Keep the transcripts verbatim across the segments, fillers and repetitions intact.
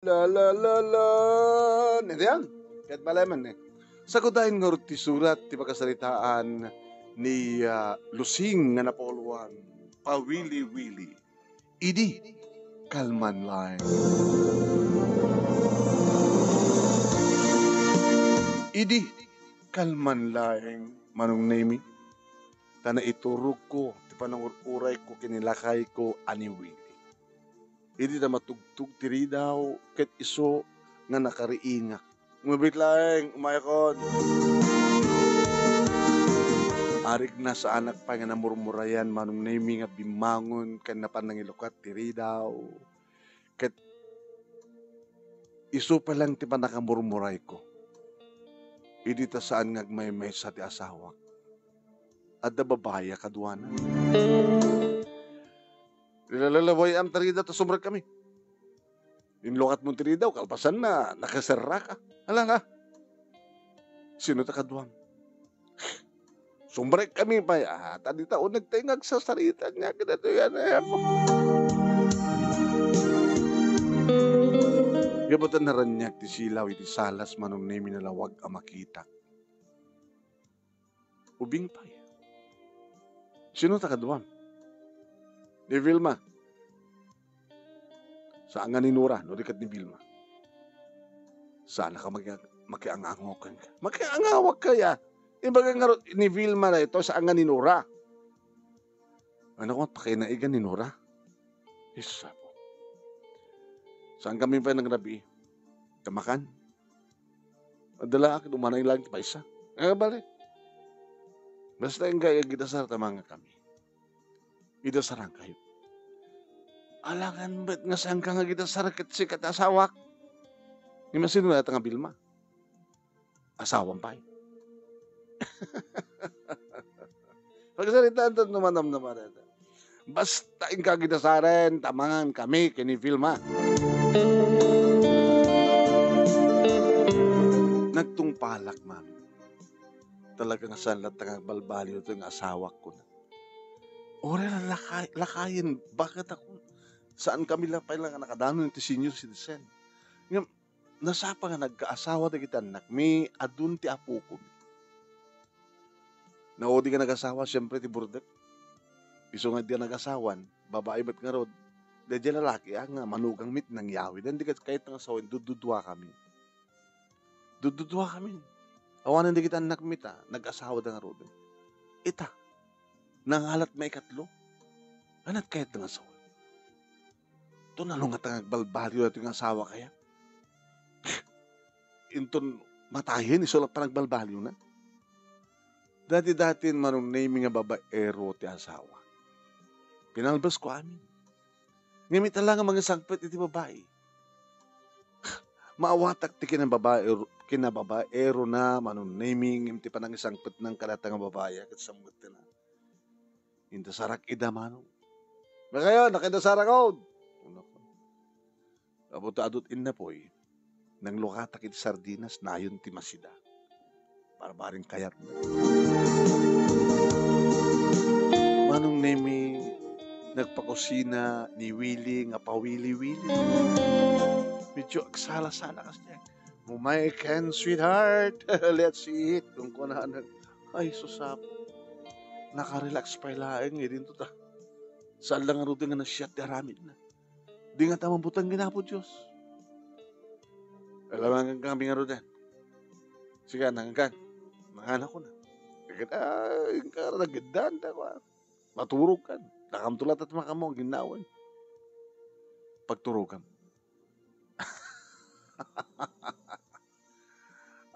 La, la, la, la. Iti yan. Ket balemen ni. Sagudayen ngarud ti surat ti pakasaritaan ni, ah, Lusing nga Napoleon. Pawili-wili. Idi kalman laeng. Idi kalman laeng, Manong Nemi. Ta naiturogko ti panangur-urayko ken ni lakayko a ni Willie. Idi ta matugtog ti ridaw ket isu nga nakariingak. Ngem laeng, umayakon. Arigna, saanak pay nga namurmurayan, Manong Nemi, nga bimmangon ken napan nangilukat ti ridaw. Ket isu pay laeng ti pannakamurmurayko. Idi ta saan nga agmaymaysa ti asawak. Adda babai a kaduana. Lalalabayam ta ridaw ta sumrek kami. Inlukatmo ti ridaw, kalpasanna, nakaserraka. Ala, ala. Sino ta kaduam? Sumrek kami pay, ah, ta dita uneg tayo nga agsasarita niya, kadatoy, ano, eh, ako. Gapu ta naraniag ti silaw iti salas, Manong Nemi, nalawag a makitak. Ubing pay. Sino ta kaduam? Ni Vilma. Saan nga ni Nora, no di ket ni Vilma. Saan ka maki-, makiangango kenka. Makiangawak kaya. Ibaga ngarud ni Vilma daytoy, saan nga ni Nora. Ano ko, pakainaigan ni Nora? Isa po. Saan kami pay nangrabii? Kamakan? Adda la ket umanay lang ti paysa. Ah, bale. Basta inka agidasar ta mangngeg kami. Idasarankayo. Alangan met nga saanka nga agidasar ket sika ti asawak. Ni masino dayta nga Vilma? Asawam pay. Pagsaritaan ta no manamnama dayta. Basta inka agidasaren ta mangan kami ken ni Vilma. Nagtungpalak, ma'am. Talaga nga saan latta nga agbalbaliw toy nga asawak, kuna. Uray la lakay-, lakayen, bakit ako? Saan kami la pay la nga nakadanon iti senior citizen. Ngem, nasapa nga nagkaasawa dagiti annakmi, adun ti apokomi. Naudi nga nagasawa, siempre, ti burdek. Isu nga di nagasawan, babai met ngarud. Daydiay lalaki, ah, nga manugang met nangyawid. Hindi ket kayat nga sawen, dududua kami. Dududua kami. Awanen dagiti annakmi ta, nagasawa da ngarud. Ita, nangalat maikatlo. Anat kayat nga sawen? To nalungat nga agbalbaliw daytoy nga asawa kaya. Inton matayen, isu la panagbalbaliwna. Dati-datin Manong Nemi nga babaero ti asawa. Pinalbasko amin. Ngem ita la nga mangisangpet iti babai. Maawatak ti kinababaero, kinababaerona Manong Nemi, ngem ti panangisangpetna kadata nga babai, ket sammetna. Indasarak ida, Manong. Makayon, nakindasarak, oh! Gapu ta adu ti innapoy, nanglukatak iti sardinas, nayon ti masida. Barbaring kayat. Manong Nemi, nagpakusina ni Willie nga pawili-wili. Medyo agsala-sala kasi. "Oh, my can, sweetheart. Let's eat." Kunkunaan. Ay, susap. Nakarelax pay laeng, eh, dinto ta. Saan lang ngarud nga nasiat ti aramidna. Di nga ta mabutang ken Apo Dios. Alam, hanggang kami nga ruden. Sige, hanggang. Nanganak ko na. Sige, ah, hanggang nagdaan ta, kwa. Maturog kan. Nakam tulat at makamo, ginawan. Pagturugan.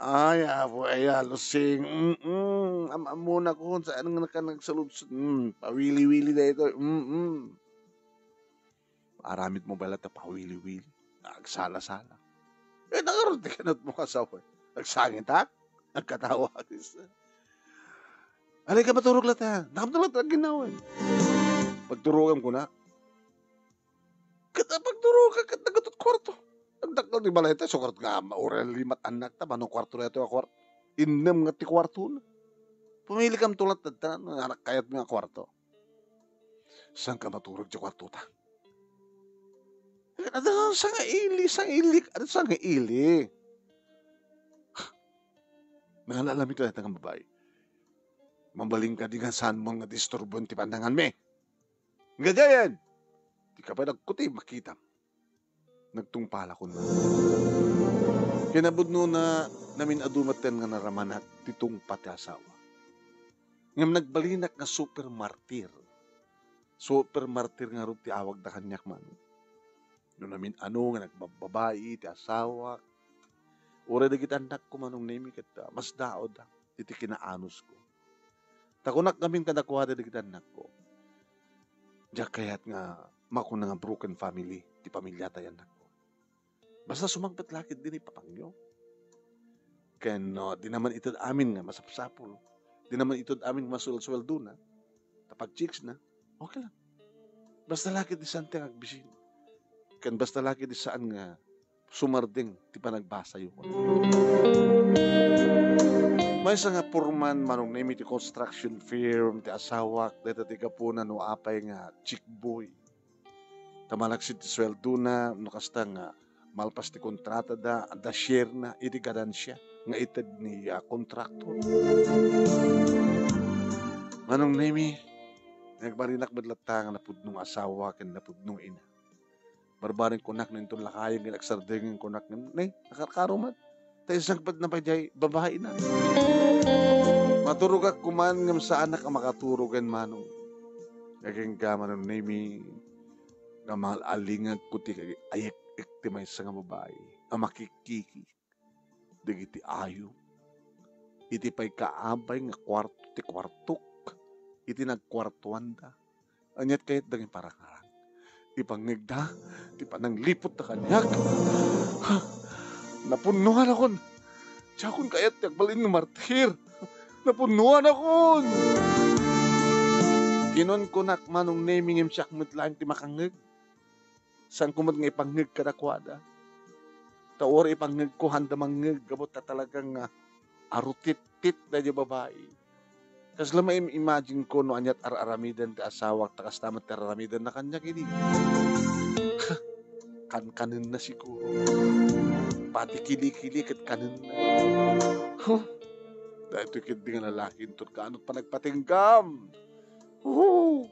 Ay, Apo, ay, Lusing. Mm-mm. Am-, amuna ko, saan nga naka-, nagsaludsod? Mm, pawili-wili daytoy. Mm-mm. Aramid mo bala ta pawili-wili? Agsala-sala. Eh, nangarod ti kanat mo asawa. Nagsangitak? Nagkatawa. Alay ka maturog latta. Nakam tulat at ginawan. Pagturugan ko na. Ket pagturogan, ket naggatot kwarto. Nagdakkel ti balay ta, isu kwarto nga ama, uray lima ti annak ta, mano kwarto daytoy a kwarto. Innem nga ti kwarto na. Pumili kam tulat dadta, nga anak kayat nga kwarto. Saan ka maturog ti kwarto ta? Adu sangaili, sangaili, adu sangaili. Nangala-alam ito dayta nga babai. Mabalin kadi nga saanmo nga disturbuen ti pananganmi? Gadiayen! Dika pay agkuti makitam. Nagtungpalakon. Kinapudnona, namin-adu metten nga naramanak ti tungpa ti asawa. Ngem nagbalinak nga super martir. Super martir ngarud ti awagda kaniak, Manong. No namin-ano nga nagbabbabai ti asawak, uray dagiti annakko, Manong Nemi, ket, ah, masdaawda iti kinaanusko. Ta kunak ngamin kadakuada dagiti annakko, diak kayat nga makuna nga broken family ti pamiliata ti annakko. Basta sumangpet la ketdi ni papangyo. Ken, no, di naman ited amin nga masapsapul. Di naman ited amin nga masuelsueldona. Ta pag-chicks na, okay lang. Basta la ketdi saan ti nga agbisino. Ken basta la ketdi saan nga sumardeng ti panagbasayo. Maysa nga foreman, Manong Nemi, ti construction firm ti asawak, dayta ti gapuna no apay nga chick boy. Ta malaksid ti sueldona, no kasta nga malpas ti kontratada, adda share na iti ganansia nga ited ni, ah, kontraktor. Manong Nemi, nagbalinak met latta nga napudno nga asawa ken napudno nga ina. Barbareng kunak no inton lakayen ken agsardengen kunak ngem, ne, nakarkaro met. Ta insangpetna pay diay babaina. Maturogak koman ngem saanak a makaturogen, Manong. Agingga, Manong Nemi, nga maal-alingagko ti ayek-ek ti maysa nga babai a makikkiki dagiti ayo iti pay kaabay nga kuarto ti kuartok iti nagkuartoanda. Aniat kayatda nga iparangarang? Ipangngegda ti pananglipotta kaniak. Ha? Napunnoanakon. Diakon kayat ti agbalin nga martir. Napunnoanakon. Kinunkunak, Manong Nemi, ngem siak met laeng ti makangngeg. Saanko met nga ipangngeg kadakuada. Ta uray ipangngegko, haanda mangngeg gapu ta talagang, ah, arutittit daydiay babai. Kasla maim-imagine ko no aniat ar-aramiden ti asawak ta kasta met ti ar-aramidenna kaniak idi. Kankanenna siguro. Pati kili-kili ket kanenna. Huh. Daytoy ketdi nga lalaki inton kaano panagpatinggam. Huh.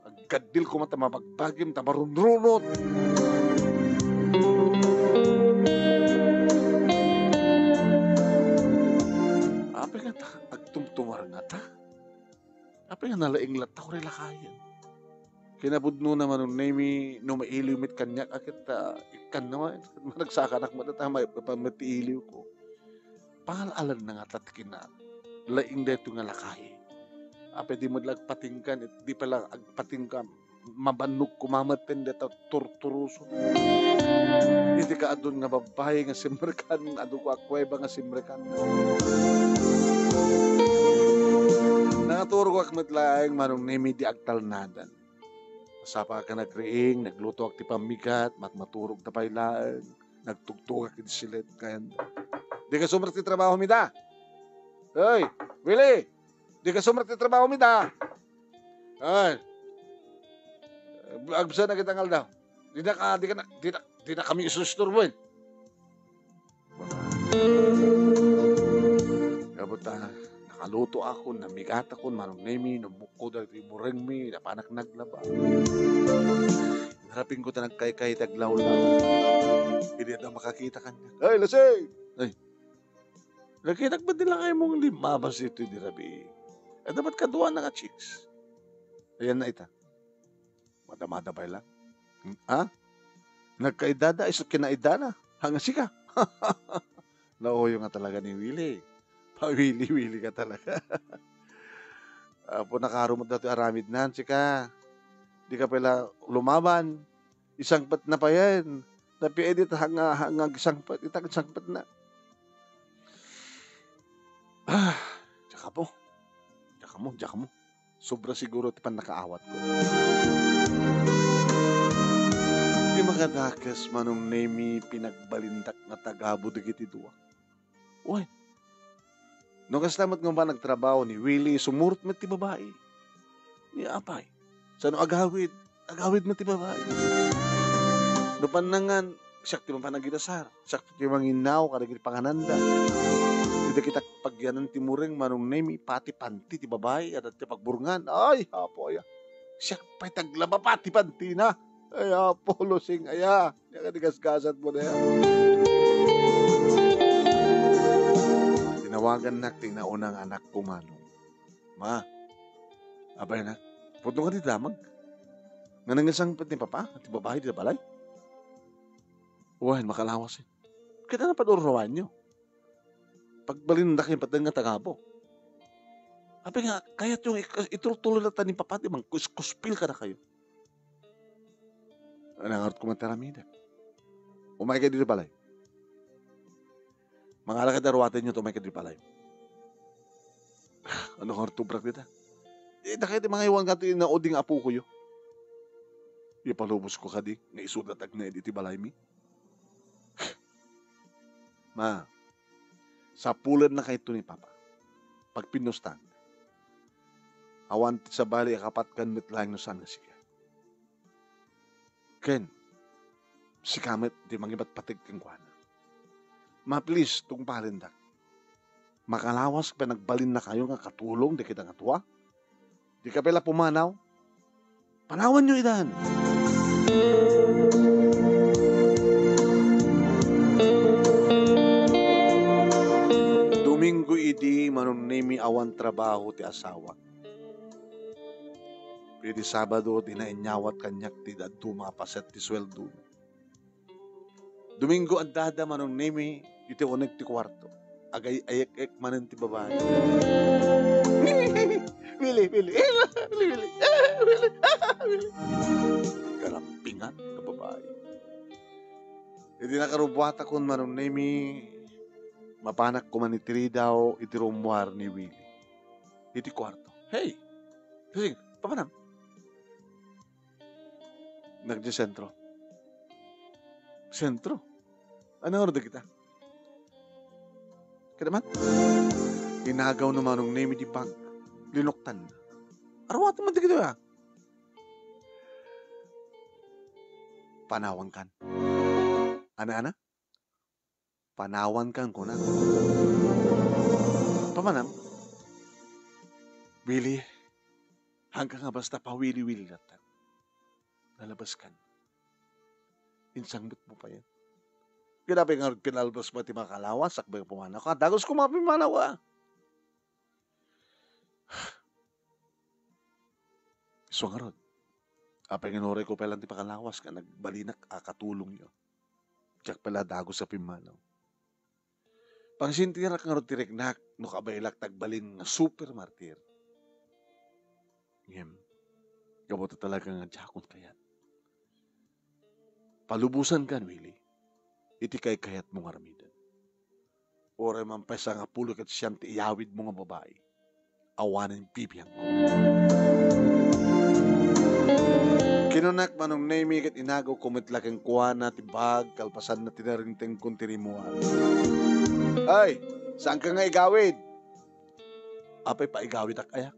Aggaddil koma ta mabagbagim ta marunrunot. Apay ngata agtumtumar ngata? Apay nga nalaing latta uray lakayen? Kinapudnona, Manong Nemi, no mailiw met kaniak a ket, ah, ikkanna met, managsakanak met ta maipapan met ti iliwko. Pangal-alanna ngata ti kinalaing daytoy nga lakay. Apay di met la agpatingkan, di pay la agpatingkan, mabannog koma metten dayta turturoso. Iti kaadun nga babbai nga simrekan, adu ko a kuweba nga simrekan. Nangaturogak met laeng, Manong Nemi, di agtalnadan. Sapaka nagriing, naglutoak ti pammigat, matmaturogda pay laeng, nagtugtugak iti silet, kayanda. Dika sumrek ti trabahomi da? Hoy, Willie! Dika sumrek ti trabahomi da? Ay. Agbsana kita nga aldaw. Dina ka, dika na, dina, dina kami isustorbuen. Gapu ta nakalutoakon, namigatakon, Manong Nemi, namukkod dagiti burengmi, napanak naglaba. Inarapingko ta nagkaykay ti aglawlaw. Idi adda makakita kaniak. Ay, lasing! Ay. Nakitak met ti lakaymo nga limmabas ditoy idi rabii? Adda met kaduana nga chicks. Ayanna ita. Madamada pay la. Hmm, ah? Nagkaedada isu ti kinaedana. Haan nga sika. Nauyo nga talaga ni Willie. Pawili-wili ka talaga. Apo, nakaro met datoy aramidnan, sika. Dika pay la lumaban. Isangpetna payen. Tapno idi ta haan nga, haan nga agsangpet, ita agsangpetna. Ah, diak ammo. Diak ammo, diak ammo. Sobra siguro ti pannakaawatko. Ti makadakes, Manong Nemi, pinagbalindak nga tagabu dagiti dua. Wen, no kasta met nga umay nagtrabaho ni Willie, sumurot met ti babai. Ni apay, saan no agawid, agawid met ti babai. No pannangan, siak ti mapanaginasar, siak ti manginnaw kadagiti pangananda. Dagita pagyanan ti mureng, Manong Nemi, pati panti ti babai, adda ti pagburngan. Ay, apo aya. Siak pay taglaba pati pantina. Ay, apo, Lusing aya. Diak ti gasgasat mo na yan. Tinawagannak ti naunang anakko, Manong. Ma, apay nak, pudno ka ti damag. Nga nangisang pet ni Papa, ti babai ti balay. Wen, makalawas eh. Kita na padurruanyo. Pagbalinda kayo pateng nga tagabo. Apay nga, kayat yung ik-, itultulo na ta ni Papa, di man kus-, kuspil ka na kayo. Nangarot ko man taramida. Umay kayo dito balay. Mangala ka daruaten nyo, tumay ka di palay. Ano nga rutubrak dita? Eh, dakay ti mga iwan nga ti nauding apo ko yo. Ipalubos ko kadi, nga isudat agna iti balay mi. Ma, sapulan na kayto ni Papa. Pagpinustan. Awan ti sabali a kapat ken met laeng no saan nga sika. Ken, sika met ti mangibatpateg kenkuana. Ma, please, tungpalendak. Makalawas ket nagbalinna kayo nga katulong dagita nga dua. Dika pay la pumanaw. Panawanyo idan. Domingo idi, Manong Nemi, awan trabaho ti asawak. Iti Sabado, dina inyawat kaniak ti dadduma a paset ti sueldo. Domingo, addada, Manong Nemi, iti uneg ti kuarto. Agay-ayek-ek manen ti babai. Wili, wili, wili, wili, wili. Karampingan nga babai. Iti nakarubuatakon, Manong Nemi, mapanak kuman iti ridaw iti rummuar ni Willie. Iti kuarto. Hey! Sige, papanam. Nagdi sentro. Sentro? Ano nga dagita? Kadaman? Inagaw na Manong Nemi di bag. Linuktan. Arawat naman dagita, ah. Panawan kan. Ana, ana? Panawan kan kuna. Pamanam? Willie, hangka nga basta pawili-wili latta. Nalabas kan. Insangbat mo pa yan. Kinapi nga pinalabas mo ti makalawas, sakbay pumanaw ka. Dagos ko mapimanaw ka. Isu ngarud, apay nga inuray ko pay lang ti pakalawas nga nagbalinak a katulongyo. Diak pay la dagus a pimmanaw. Pangsintirak ngarud ti riknak no kabaylak ti agbalin nga super martir. Ngem, gapu ta talaga nga diakon kayat. Palubosan kan, Willie, iti kaykayatmo nga aramiden. Uray man pay sangapulo ket siam ti iyawidmo nga babai, awanen bibiangko. Kinunak, Manong Nemi, ket inagaw ko met la kenkuana ti bag, kalpasanna, tinarengtengkon ti rimmuar. Ay, saanka nga igawid? Apay paigawidak aya?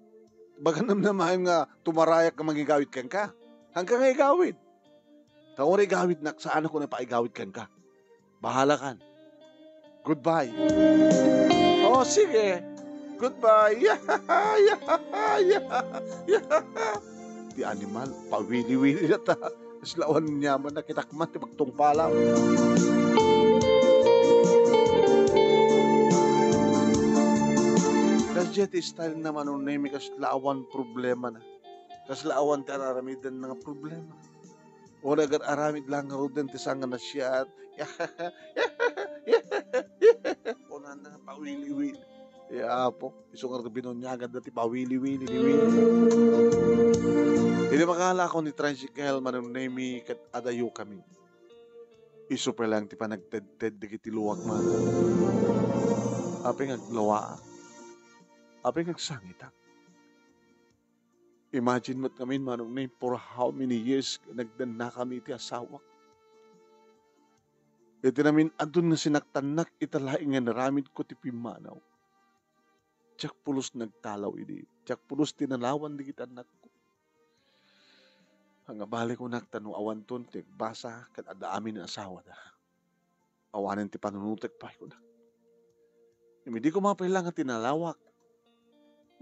Baga namnamaem nga tumarayak nga mangigawid kenka. Haanka nga igawid. Ta uray igawidnak, saanakon a paigawid kenka. Bahala kan. Goodbye. Oh, sige. Goodbye. Ti animal, pawili-wili na ta. Kasla awan niaman, nakitak man ti pagtungpalaw. Kasdiay ti style na, Manong Nemi, kasla awan problema na. Kasla awan ti ar-aramiden nga problema. Uray agar-aramid lang ngaruden ti saan nga nasiat. Kunan na nga pawili-wili. Ya Apo, isu nga binunyagan dati pawili-wili, liwili. Idi makala ako ni tricycle, Manong Nemi, ket adayo kami. Isu pay lang ti panagtedted dagiti luak man. Apay nga agluaak? Apay nga agsangitak? Imagine met ngamin, Manong Nemi, for how many years nga nagdanna kami iti asawak. Iti namin-adun nga sinaktannak ita laeng nga inaramidko ti pimmanaw. Diak pulos nagtalaw idi. Diak pulos tinalawan dagiti annakko. Nangabali kunak ta no awanton ti agbasa ket adda amin nga asawada, awanen ti panunotek pay kunak. Ngem idi koma pay la nga tinalawak,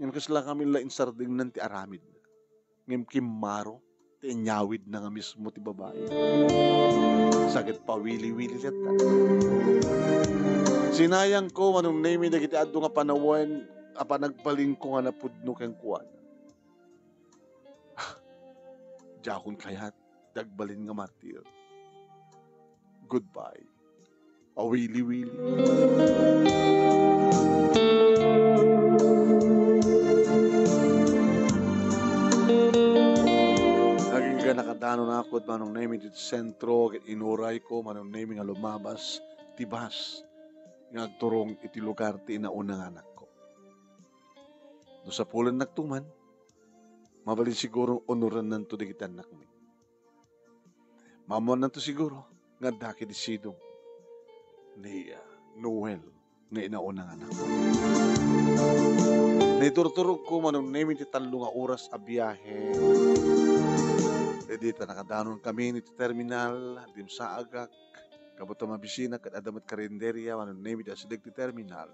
ngem kasla kami la insardengnan ti aramidna. Ngem kimmaro ti inyawidna nga mismo ti babai. Sa ket pawili-wili latta. Sinayangko, Manong Nemi, dagiti adu nga panawen a panagbalinko nga napudno kenkuana. Diakon kayat ti agbalin nga martir. Goodbye. Awili-wili. Agingga nakadanon ako, Manong Nemi, iti sentro, ket inurayko, Manong Nemi, nga lumabas ti bus nga agturong iti lugar ti inauna nga anakko. No sapulennak tuman, mabalin siguro onorannanto dagiti annakmi. Maammoannanto siguro nga adda ket sidong ni, ah, Noel nga inauna nga anakko. Naiturturogko, Manong Nemi, ti tallo nga oras a biahe. Idi ta nakadanon kami iti terminal, dimsaagak, kabutta mabisina ket adda met karinderya, Manong Nemi, ti asideg ti terminal.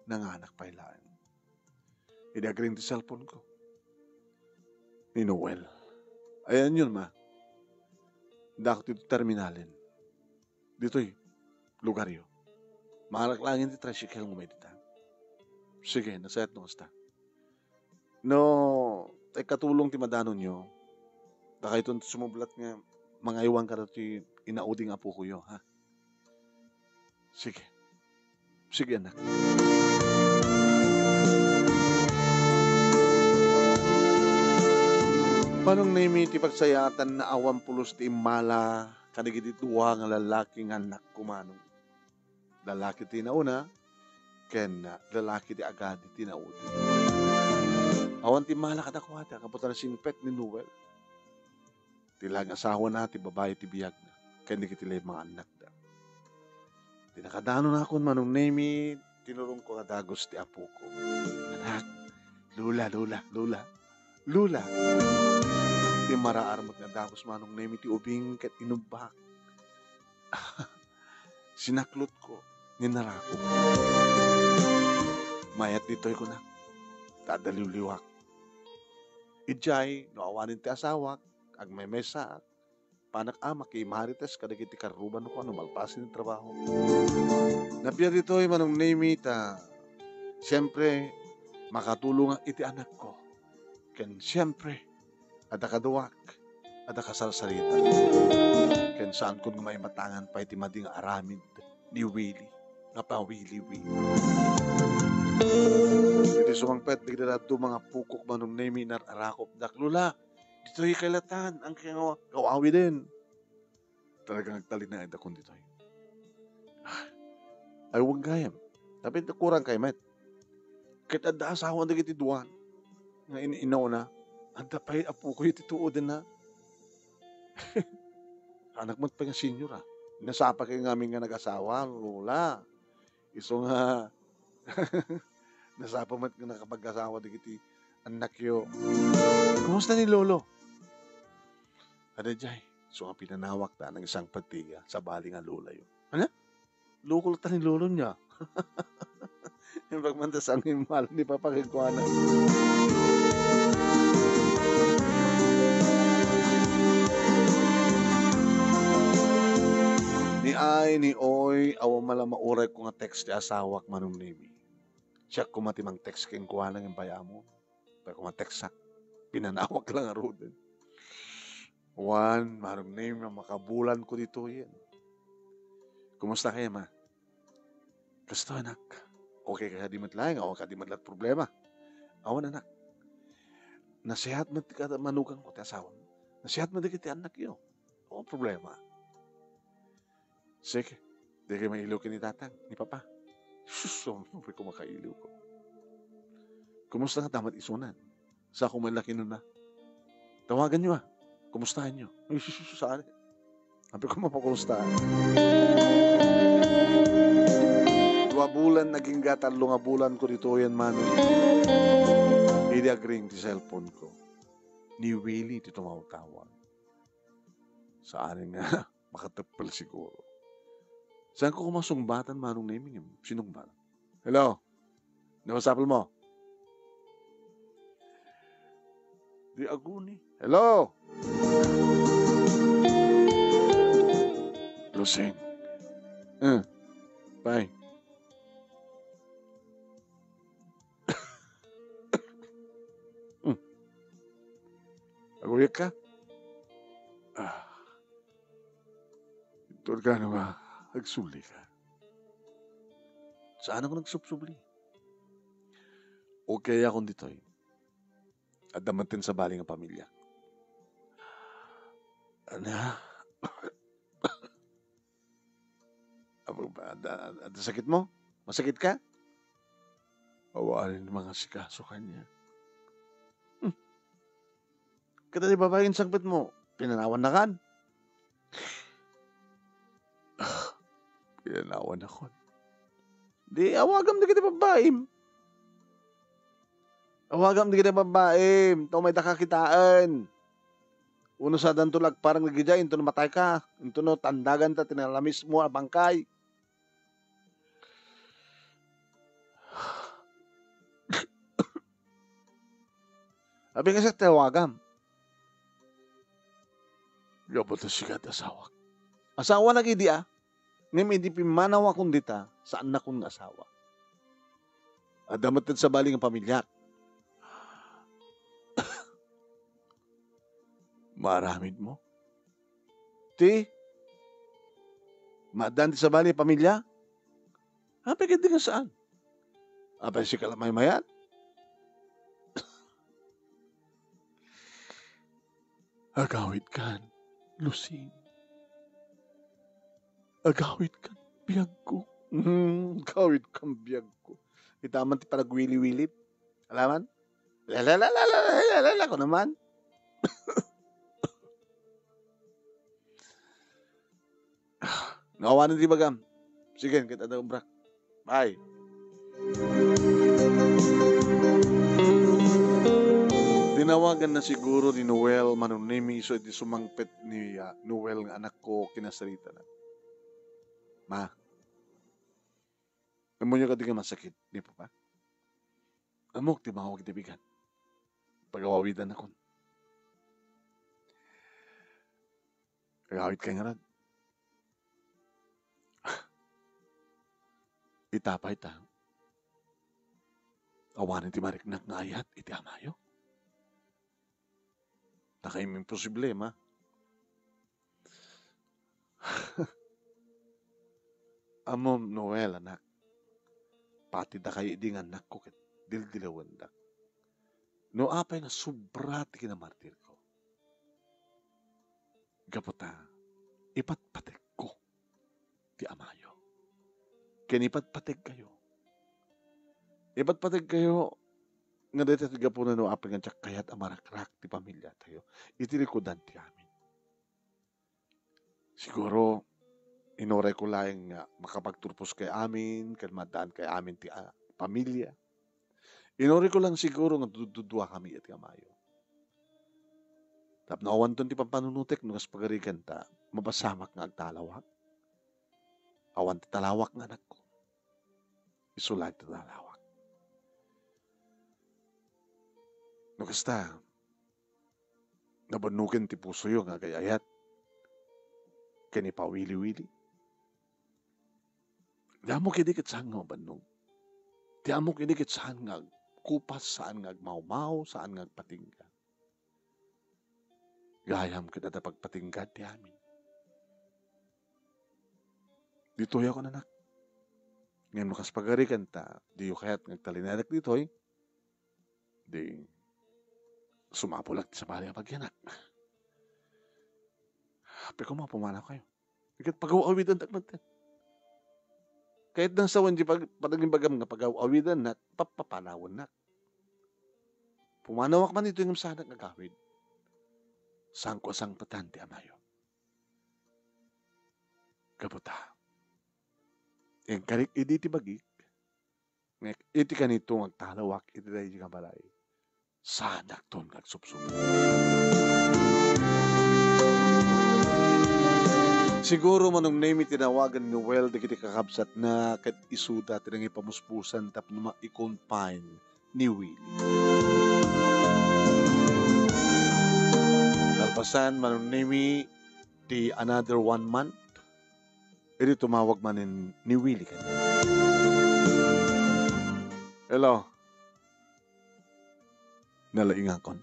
Nanganak pay laeng. Idi agring ti cellphone ko. Ni Noel. Ayanyon, ma. Dako ti terminalen. Ditoy lugaryo. Maarak laeng ti tricycle nga umay dita. Sige, nasayaat no kasta. No, tay katulong ti madanonyo, dakayton ti sumublat nga mangaywan kadagiti inaudi nga apokoyo, ha? Sige. Sige, anak. Manong Nemi, ti pagsayaatan na awan pulos ti immala kadagiti dua nga lalaki nga annakko, Manong. Lalaki ti nauna, ken lalaki ti agadi ti naudi. Awan ti immala kadakuada, kabutta nasingpet ni Noel. Ti laeng asawana ti babai ti biagna, ken dagiti laeng mga annakda. Ti nakadanonakon, Manong Nemi, tinurongko nga dagus ti apoko. Anak, Lola, Lola, Lola, Lola. Ti maraar met nga dagus, Manong Nemi, ti ubing ket inubbak. Sinaklotko, ninarako. Mayat ditoy, kunak, ta adda liwliwak. Idiay, no awanen ti asawak, agmaymaysaak, panak a makimarites kadagiti karrubanko no malpasen ti trabaho. Nabiar ditoy, Manong Nemi, ta siempre, makatulongak iti anakko. Ken siempre, adda kaduak, adda kasarsarita. Ken saankon nga maimatangan pay ti madi nga aramid ni Willie nga pawili-wili. Idi sumangpet dagiti dadduma nga pukok, Manong Nemi, inar-arakopdak, Lola, ditoy kay latan, ang kay nga awawiden. Talagang agtalinaedakon ditoy. Ay, wen gayam. Tapno kurang kay met. Ket adda asawa dagiti dua nga in-, inauna, adda pay apoko iti tuodenna. Anak met pay nga senior, ah. Nasapa kay ngamin nga nagasawa, Lola. Isu nga nasapa met nga nakapag-asawa dagiti annakyo. Kumusta ni Lolo? Adda jay, isu nga pinanawak ta nang isang patiga, sabali nga lolayo. Ano? Loko ta ni Lolo niya. Imbag man ta saan nga immala ni Papa kenkuana. Ni ay, ni oy, awan man la mauray ko nga text ti asawak, Manong Nemi. Siak koma ti mang-text kenkuana ngem bay-am. Pay koma text-ak. Pinanawak la ngaruden. Wen, Manong Nemi, makabulan ko ditoyen. Kumusta kayo, ma? Kasto, anak? Okay kadi met laeng? Awan kadi met la problema? Awan, anak. Nasehat met ti kada-, manugang ko, ti asawam. Nasehat met dagiti annakyo. Awan problema. Sige, di kayo mailiw ken ni tatang, ni papa. Sus, sumempre ko makailiw ko. Kumusta nga damat isunan? Sa ako man laki nun na. Tawagan nyo, ah. Kumustahan nyo? Ay, sus, sus, saan? Sabi ko, mapakumusta. Dua bulan, naging gatallo nga bulan ko ditoyen, Manong. Idi agring ti cellphone ko. Ni Willie ti tumawag-tawag. Saan nga makateppel siguro. Saan ko koma sungbatan, Manong Nemi, ngem sinungbat. Hello? Ano masapul mo? Di aguni. Hello? Lusing. Eh, bye. Hmm. Aguyek ka? Ah. Inton ka nga agsubli ka. Saan ako nagsubsubli? Okay akon ditoy. Adda met ti sabali nga pamilya. Ana? Apo, adda, adda sakit mo? Masakit ka? Awanen mangasikaso kaniak. Hmm. Kada ti babaeng sangpet mo, pinanawannakan? Pinanawannakon. Di awagam dagiti babaem. Awagam dagiti babaem. Ta umayka kitaen. Wenno sadanto la agparang dagidiay, intono matayka, intono tandaganta ti nalamismo a bangkay. Apay nga siak ti awagam? Gapu ta sika ti asawak. Asawanak idi a. Ngem idi pimmanawakon dita, saannakon nga asawa. Adda met ti sabali nga pamiliak. Maaramid mo? Ti? Maaddaan ti sabali a pamilya? Apay ket di nga saan? Apay sika la maymayat? Agawidkan, Lusing. Agawidkan, biagko. Hmm, agawidkan, biagko. Ita man ti panagwili-wilit. Alaman? La, la, la, la, la, la, la, la, ko naman. Nga awanen ti bagam. Sige, ket adda obrak. Bye. Tinawagan na siguro ni Noel Manong Nemi isu iti sumangpet ni, ah, Noel nga anakko, kinasarita na. Ma, amonyo kadi nga masakit ni Papa? Ammok ti mawag iti bigat. Pagaw-awidannakon. Agawidka ngarud. Ita pay ta, awanen ti mariknak nga ayat iti amayo. Nakaimin posible, ma. Ammom, Noel, anak, pati dakayo idi nga annakko ket dildilawendak. No apay nga sobra ti kinamartirko. Gapu ta, ipatpategko ti amayo. Ken ipatpategkayo. Ipatpategkayo nga dayta ti gapuna no apay nga diak kayat a marakrak ti pamiliatayo iti likudan ti amin. Siguro, inurayko laeng nga makapagturposkay amin ken maaddaankayo amin ti, ah, pamilya. Inurayko lang siguro nga dududuakami iti amayo. Tapno awanton ti pampanunotek no kas pagarigan ta mapasamak nga agtalawak. Awan ti talawak nga anakko. Isu laeng ti talawak. No kasta, nabannogen ti pusoyo nga agay-ayat ken ipawili-wili. Ti ammok idi ket saan nga mabannog. Ti ammok idi ket saan nga agkupas, saan nga agmawmaw, saan nga agpatingga. Gayam ket adda pagpatingga ti amin. Ditoy ako, anak. Ngem no kas pagarigan ta, diyo kayat nga agtalinaedak ditoy, di sumapulak ti sabali a pagyanak. Apay koma, pumanawkayo. Ket pagaw-awidannak met. Kayatna sawen ti pag-, panagimbagam nga pagaw-awidannak, papapanawennak. Pumanawak man itoy ngem saanak nga agawid. Saanko a sangpetan ti amayo. Gapu ta, inkarik idi ti bagik, nga iti kanito nga agtalawak iti daydi nga balay, saanakton nga agsubsubli. Siguro, Manong Nemi, tinawagan ni Well dagiti kakabsatna ket isuda ti nangipamuspusan tapno ma-i-confine ni Willie. Kalpasan, Manong Nemi, ti another one month, idi tumawag manen ni Willie kaniak. Hello. Nalaingakon.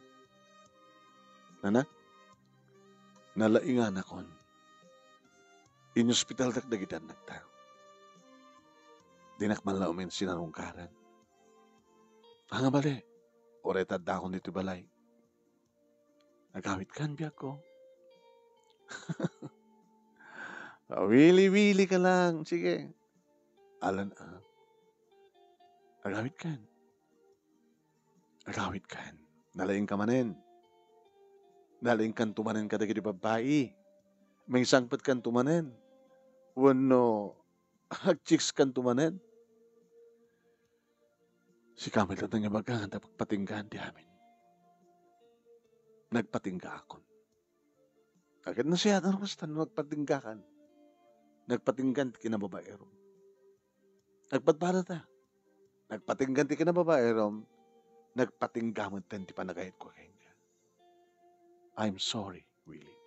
Nana? Nalainganakon. Inospitaldak dagiti annakta. Dinak man la umen sinarungkaran. Anga bale, uray ta addakon ditoy balay. Agawidkan, biagko. Wili-wili ka lang. Sige. Alan, ah. Agawidkan. Agawidkan. Nalaingka manen. Nalaingkanto manen kadagiti babbai. Mangsangpetkanto manen. Wenno agchikskanto manen. Sika met latta nga ibaga nga nagpatinggaan ti amin. Nagpatinggaakon. Agid nasiyaat a no kasta no nagpatinggakan. Nagpatinggaan ti kinababaerom. Nagpadpadata. Nagpatinggaan ti kinababaerom. Nagpatingga met ti panagayatko kenka. I'm sorry, Willie.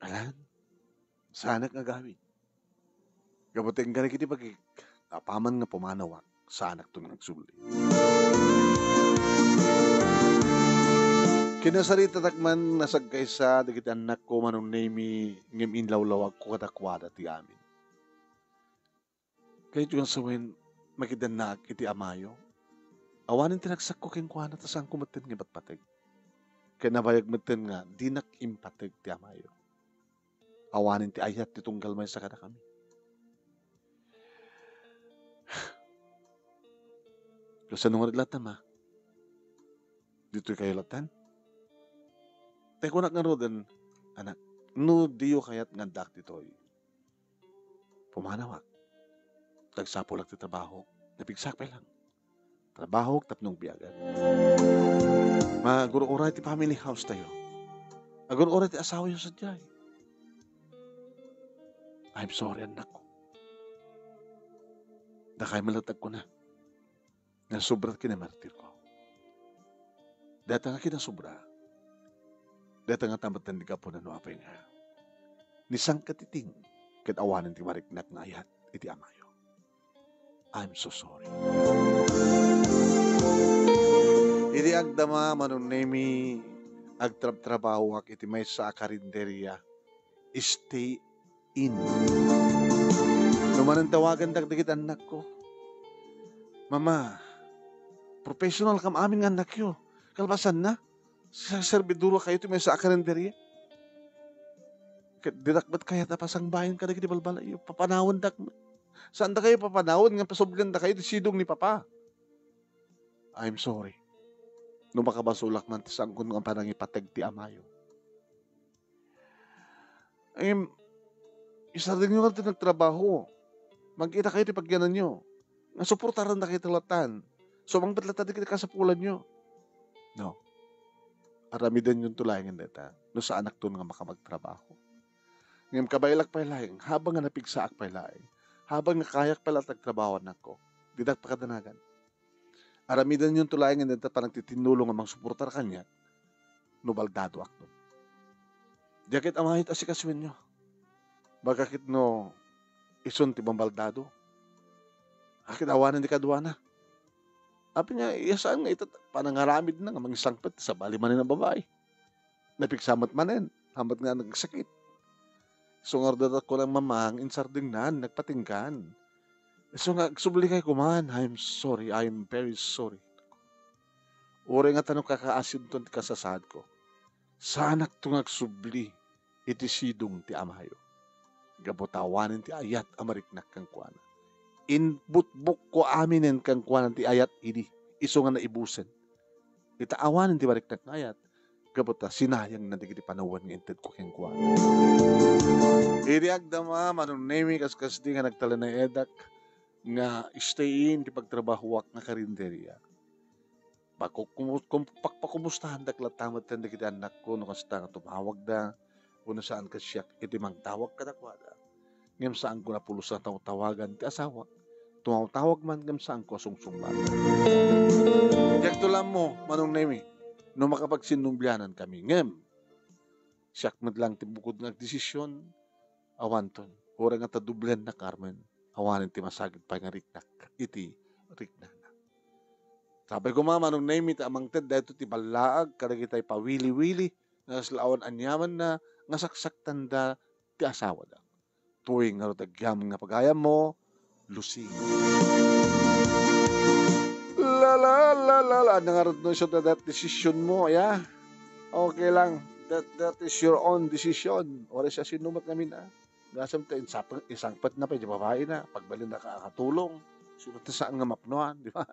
Alan, saanak nga agawid. Gapu ta inkari iti bagik, apaman nga pumanawak, saanakton nga agsubli. Kinasaritatak man nasagkaysa dagiti annakko, Manong Nemi, ngem inlawlawagko kadakuada ti amin. Kayatyo nga sawen, makidannaak iti amayo. Awanen ti nagsakko kenkuana ta saanko metten nga ipatpateg. Ket nabayag metten nga dinak impateg ti amayo. Awanen ti ayat ti tunggal maysa kadakami. Kasano ngarud latta, Ma? Ditoy kayo lattan? Tay kunak ngaruden, anak, no diyo kayat nga addaak ditoy, pumanawak. Tagsapulak ti trabaho. Napigsak pay lang. Trabahok tapno agbiagak. Magur-uray ti family house tayo. Agur-uray ti asawayo sadiay. I'm sorry, annakko. Dakay met latta agkuna nga sobra ti kinamartirko. Dayta nga kinasobra, dayta nga ta metten ti gapuna no apay nga nisangkatiting ket awanen ti mariknak nga ayat iti amayo. I'm so sorry. Idi agdama, Manong Nemi, agtrabtrabahoak iti maysa a karinderia. Stay in. No manen tawagandak dagiti annakko, "Mama, professional kam amin nga annakyo. Kalpasanna, sa-, servidora kayo ti maysa a karinderia. Ket didak met kayat a pasangbaen kadagiti balbalayo. Papanawandak met. Saan dakayo papanawan nga pasublian dakayo ti sidong ni Papa." I'm sorry. No makabasolak man ti saankon nga panangipateg ti amayo. Em, isardengyo nga ti nagtrabaho. Magkita kayo ti pagyananyo. Nga suportaran dakayo ti lattan. Sumangpet latta dagiti kasapulanyo. No. Aramidenyonto laengen dayta. No saanakton nga makamagtrabaho. Ngem kabaelak pay laeng, habang nga napigsaak pay laeng, habang nga kayak pay laeng ti agtrabaho, annakko, didak pakadanagan. Aramidenyonto laengen dayta panagtitinnulo nga mangsuportar kaniak no baldadoakton. Diak ket amayo ti asikasuenyo. Baga ket no isun ti mambaldado. Akin awanen ti kaduana. Apay nga, iya saan nga ita panangaramidna nga mangisangpet ti sabali manen a babai. Napigsa met manen, hamat nga nagsakit. Isu ngarud, kunana, Mamang, insardengnan, nagpatinggan. Isu nga, agsubli ngay kuman, "I'm sorry, I'm very sorry." Uray nga ta no kakaasidton ti kasasaadko, saanakto nga agsubli iti sidong ti amayo. Gapu ta awanen ti ayat a mariknak kenkuana. Inbutbukko aminen kenkuana ti ayat idi, isu nga naibusen. Ita awanen ti mariknak nga ayat, gapu ta sinayangna dagiti panawen nga intedko kenkuana. Idi agdama, Manong Nemi, kaskasdi nga nagtalinaedak nga stay in ti pagtrabahoak nga karinderia. Pakukumu-, kum-, pakpakumustahandak latta met dagiti annakko no kasta nga tumawagda. tapno saan ket siak iti mangtawag kadakuada. Ngem saanko napulos a tawtawagan ti asawak. Tumawtawag man ngem saanko a sungsungbat. Diakto la ammo, Manong Nemi, no makapagsinnublianan kami. Ngem, siak met lang ti bukod nga agdesisyon, awanton. Uray nga ta doblen na, Carmen, awanen ti masagid pay nga riknak iti riknana. Sapay koma, Manong Nemi, ta mangted daytoy ti ballaag kadagitay pawili-wili nga kasla awan aniamanna nga saksaktanda ti asawada. Tuwing ngarud agyamang nga pagayammo, Lucy. La, la, la, la, la. Ania ngarud no isu ti that decision mo, ya? Okay lang. That, that is your own decision. Uray sa sinumat ngamin, ah. Gasam ta insap-, isangpet na pay di babae na. Pagbalin na ka, katulong. Sino ti saan nga mapnuan, di ba?